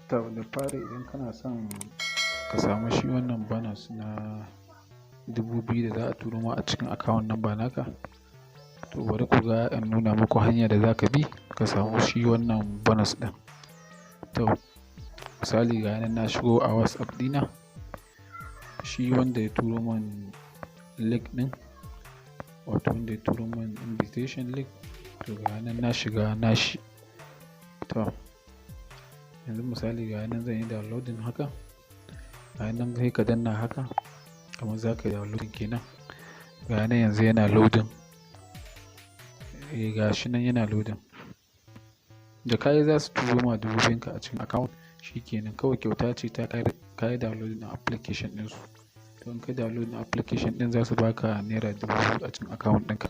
To, da fari idan kana son ka samu shi wannan bonus na 2,000 da za a turo ma a cikin account number naka, to bari ku ga in nuna muku hanyar da za ka bi ka samu shi wannan bonus ɗin. To, misali ga nan na shigo a WhatsApp ɗina, shi wanda ya turo min link ɗin, wato wanda ya turo min invitation link, to ga nan na shiga nashi. To, yanzu misali ga nan zan yi downloading haka, ga nan sai ka danna haka, kamar za ka yi downloading kenan. Ga nan yanzu yana loading. Eh, ga shi nan yana loading. Da ka yi za su turo ma 2,000 ka a cikin account, shi kenan kawai kyauta ce ta ka yi downloading application ɗinsu. To in ka yi downloading application ɗin za su baka naira 2,000 a cikin account ɗinka.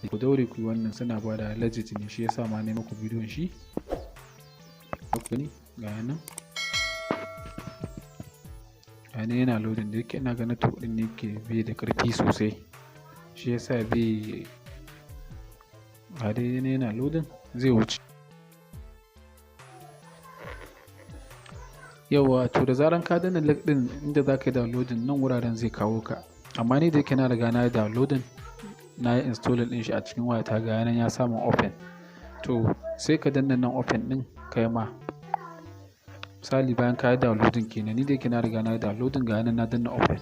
Ku daure ku yi wannan, suna ba da legit ne, shi ya sa ma na yi muku bidiyon shi. Ku gani ga nan. Ga nan yana loading, da yake ina ga network ɗin ne ke bai da ƙarfi sosai. Shi ya sa bai, ga dai yana loading zai wuce. Yauwa, to da zaran ka danna link ɗin inda za ka yi downloading, nan wuraren zai kawo ka. Amma ni da yake na riga na yi downloading, na yi installing ɗin shi a cikin wayata, ga nan ya samu open. To sai ka danna nan open ɗin kai ma. Misali bayan ka yi downloading kenan, ni da yake na riga na yi downloading, ga nan na danna open.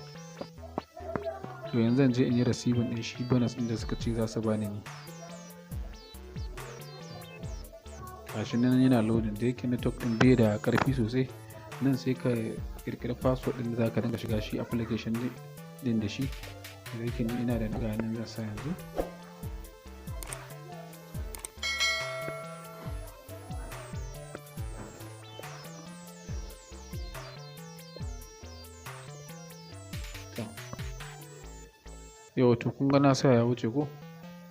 To yanzu zan je in yi receiving ɗin shi bonus ɗin da suka ce za su bani ni. Gashi nan yana loading, da yake network ɗin bai da ƙarfi sosai. Nan sai ka ƙirƙiri password ɗin da za ka dinga shiga shi application ɗin da shi. Da yake ni ina da ga nan zan sa yanzu. To. Yauwa, to kun ga na sa ya wuce ko?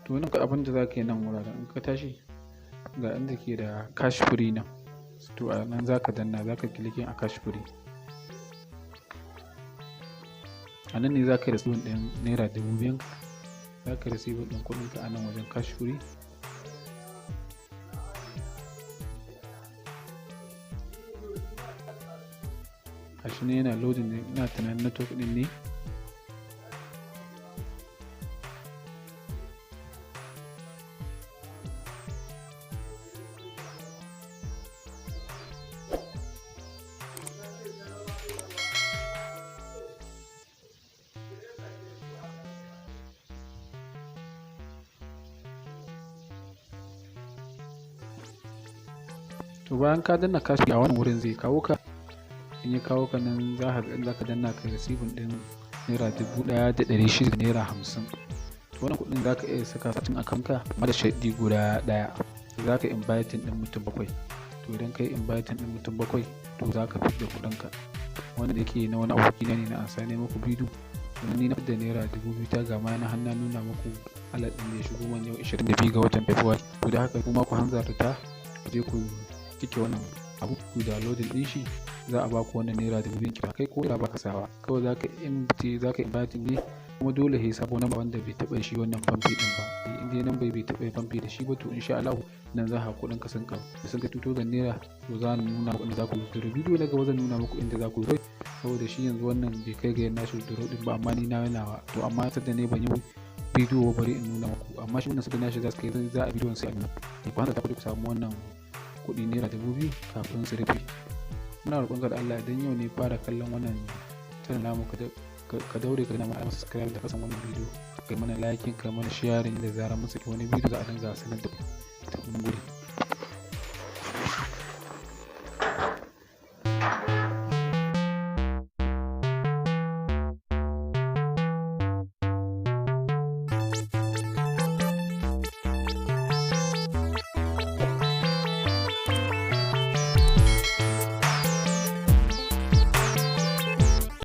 To nan abin da za ka yi nan wuraren in ka tashi, ga inda ke da cash free nan. To a nan za ka danna, za ka clicking a cash free. A nan ne za ka yi receiving ɗin naira 2,000. Za ka yi receiving ɗin kuɗinka a nan wajen cash free. Gashi nan yana loading ne, ina tunanin network ɗin ne. To bayan ka danna cash a wannan wurin zai kawo ka. In ya kawo ka nan za ka ga inda za ka danna ka receiving ɗin naira 1,600 da naira 50. To wannan kuɗin za ka iya saka su a cikin account ka amma da sharaɗi guda ɗaya. Za ka inviting ɗin mutum bakwai. To idan ka yi inviting ɗin mutum bakwai, to za ka fidda kuɗinka. Wanda yake na wani abokina ne na ansa nayi muku bidiyo. Domin ni na fidda naira 2,000 ta gama na har na nuna muku alert ɗin da ya shigo man yau 22 ga watan Fabrairu. To da haka kuma ku hanzarta ku je ku cike wannan abu, ku downloading ɗin shi, za a baku wannan naira 2,000 kyauta. Kai ko da ba ka sawa, kawai za ka invite, za ka inviting ne, kuma dole sai sabo number wanda bai taɓa shi wannan PalmPay ɗin ba. In dai number bai taɓa PalmPay da shi ba, to in sha Allahu nan za ka kuɗin ka sun ƙaru. Da sun kai 2,000 naira, to za a nuna muku inda za ku withdraw. Bidiyo na gaba zan nuna muku inda za ku withdraw. Saboda shi yanzu wannan bai kai ga yin nashi withdraw ɗin ba, amma ni na yi nawa. To amma sanda ne ban yi bidiyo ba, bari in nuna muku. Amma shi wannan sanda nashi za su kai, za a bidiyon sai a nuna. Ku hanzarta ku je ku samu wannan kuɗi naira 2,000 kafin su rufe. Muna roƙon ka da Allah, idan yau ne fara kallon wannan channel namu, ka daure ka danna mana subscribe da kasan wannan bidiyo. Kai mana liking, kai mana sharing, da zarar mun saki wani bidiyo za a dinga sanar da ku. Mun gode.